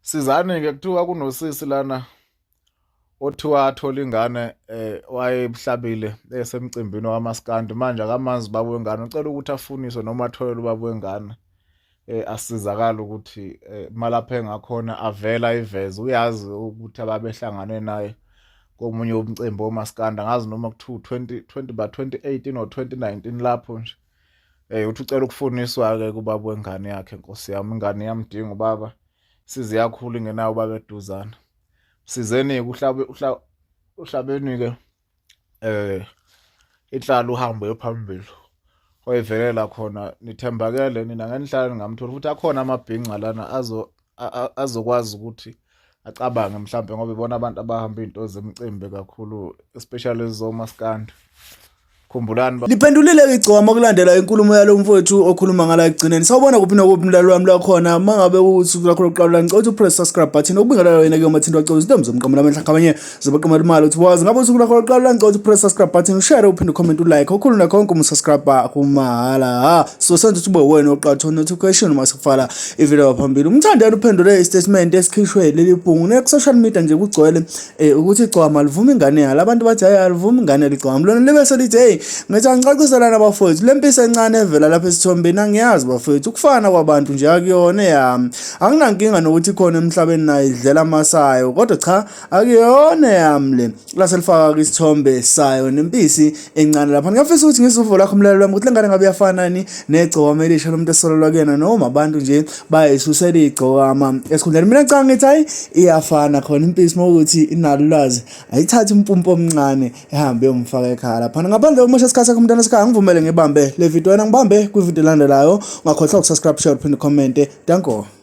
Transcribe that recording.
Sizani-ke kuthiwa kunosisi lana othiwa athola ingane eh wayebuhlabile esemcimbini wamaskandi manje akamazi ubaba wengane ucela ukuthi afuniswe noma atholele ubaba wengane eh asizakala ukuthi eh, malapha engakhona avela iveze uyazi ukuthi ababehlangane naye komunye umcimbi womaskandi angazi noma kuthiwa 20 20 ba 2018 or 2019 lapho nje eh uthi ucela ukufuniswa ke kubaba wengane yakhe nkosi yami ingane iyamdinga ubaba size yakhula ingenawo ubaba eduzana sizeni uhlabe uhlabeni ke eh inhlalo uhambo ephambili oyivelela khona nithembakele nina ngenihlala ningamthola futhi akhona amabhinca lana azo azokwazi ukuthi acabange mhlambe ngoba ibona abantu abahamba izinto zemicimbi kakhulu especially zomaskandi khumbulani Liphendulile igcokama okulandela inkulumo yalo mfowethu okhuluma ngala ekugcineni. Sawubona kuphi nokuphi mlaleli wami lakhona. Uma ngabe usuku lakho lokuqala ngicela ukuthi upress subscribe button ukubingelela wena ke umathinto wacela izintombi zomqamela amehla khabanye zobaqamela imali uthi wazi ngabe usuku lakho lokuqala ngicela ukuthi upress subscribe button ushare uphinde ucomment ulike okhulu nakho konke umusubscribe kumahhala. Ha so senza ukuthi ube wena oqala uthola notification uma sikufala ivideo phambili. Umthandeni uphendule istatement esikhishwe leli bhungu ne social media nje kugcwele Eh ukuthi igcwama livuma ingane yalo abantu bathi hayi alivuma ingane ligcwama lona libe selithi hey ngithi angicaciselana abafowethu le mpisi encane evela lapha esithombeni angiyazi bafowethu ukufana kwabantu nje akuyona eyami anginankinga nokuthi ikhona emhlabeni nayo idlela amasayo kodwa cha akuyona eyami le laselifaka isithombe sayo nempisi encane lapha ngiyafisa ukuthi ngizwe lakho umlaleli wami ukuthi le ngane ngabe iyafana ni negcokama elisha lomuntu esolelwa kuyena noma abantu nje bayisusela igcokama esikhundleni mina cha ngithi hayi iyafana khona impisi mawukuthi inalo ulwazi ayithathe umpumpo omncane ehambe yomfaka ekhaya laphana ngaphandle kokumosha isikhathi sakho umntana sekhaya ngivumele ngibambe le video wena ngibambe kwividiyo elandelayo ungakhohlwa ukusubscribe share uphinde comment danko.